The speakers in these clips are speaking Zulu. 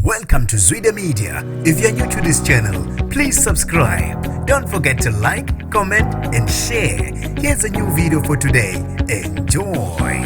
Welcome to Zwida Media. If you're new to this channel, please subscribe. Don't forget to like, comment, and share. Here's a new video for today. Enjoy.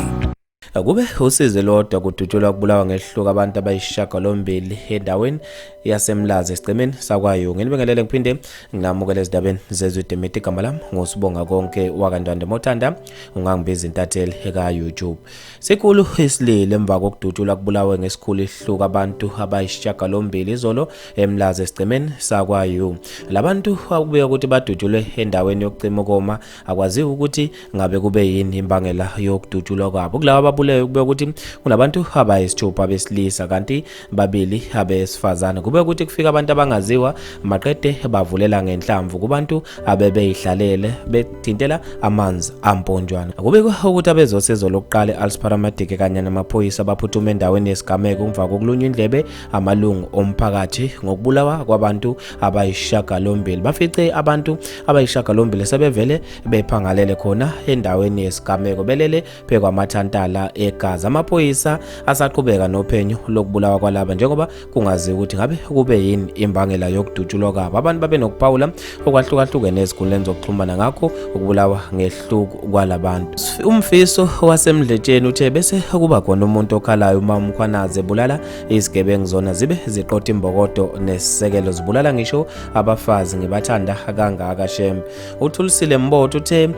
Kube usizi lodwa kudutshulwa kubulawa ngesihluku abantu abayisishiyagalombili endaweni yaseMlazi esigcemeni sakwaYungu. Nginibingelele ngiphinde nginamukele ezindabeni zeZwide Media. Igama lami nguSibonga Konke wakaNtwande Mothanda, ungangibiza intatheli eka-YouTube. Sikhulu isililo emva kokudutshulwa kubulawe ngesikhulu isihluku abantu abayisishiyagalombili izolo eMlazi esigcemeni sakwa-U. Labantu akubikwa ukuthi badutshulwe endaweni yokucima ukoma, akwaziwa ukuthi ngabe kube yini imbangela yokudutshulwa kwabo. Kulaba ababulewe kubikwa ukuthi kunabantu abayisithupha abesilisa kanti babili abesifazane. Kube ukuthi kufika abantu abangaziwa maqede bavulela ngenhlamvu kubantu abebeyihlalele bethintela amanzi amponjwana. Kubikwa ukuthi abezosizo lokuqala i-Als Paramedic kanye namaphoyisa baphuthume endaweni yesigameko emva kokulunywa indlebe amalungu omphakathi ngokubulawa kwabantu abayishagalombili. Bafice abantu abayishagalombili sebevele bephangalele khona endaweni yesigameko belele phekwamatantala egazi. Amaphoyisa asaqhubeka nophenyo lokubulawa kwalaba njengoba kungaziwa ukuthi ngabe kube yini imbangela yokudutshulwa kwabo. Abantu babe nokuphawula okwahlukahlukene ezinkundleni zokuxhumana ngakho ukubulawa ngehluku kwalabantu. Umfiso waseMdletsheni uthe bese kuba khona umuntu okhalayo uma uMkhwanazi ebulala izigebengu, zona zibe ziqotha imbokodo nesisekelo, zibulala ngisho abafazi. Ngibathanda kangaka shem. Uthulisile Mbotho uthe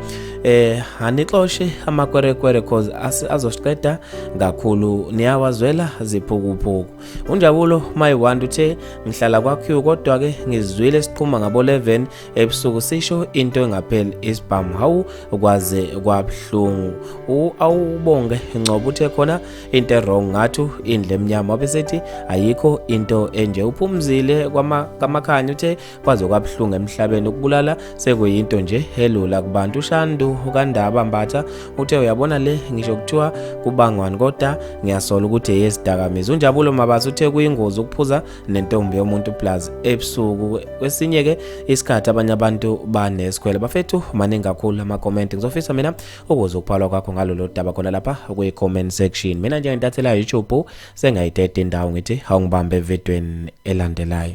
anixoshe amakwerekwere cause azosiqeda kakhulu, niyawazwela ziphukuphuku. Unjabulo Mayiwanda uthe ngihlala kwakhiwe kodwa ke ngizwile siqhuma ngabo 11 ebusuku, sisho into engapheli isibhamu, hawu kwaze kwabuhlungu. Awubonge Ngcobo uthe khona into wrong ngathi indle emnyama, wabesethi ayikho into enje. Uphumzile kwamakhanya uthe kwaze kwabuhlungu emhlabeni, ukubulala sekuyinto nje elula kubantu. Ushandu kaNdaba Mbatha uthe uyabona le ngisho kuthiwa kubangwani kodwa ngiyasola ukuthi eyesidakamizwa. Unjabulo Mabasa uthe kuyingozi ukuphuza nentombi yomuntu plus ebusuku, kwesinye ke isikhathi abanye abantu banesikhwele. Bafethu, maningi kakhulu ama-comment. Ngizofisa mina ukuze ukubhalwa kwakho ngalolu daba khona lapha kwi-comment section. Mina njengentatheli ya YouTube sengayiteta indawo, ngithi awungibambe evidweni elandelayo.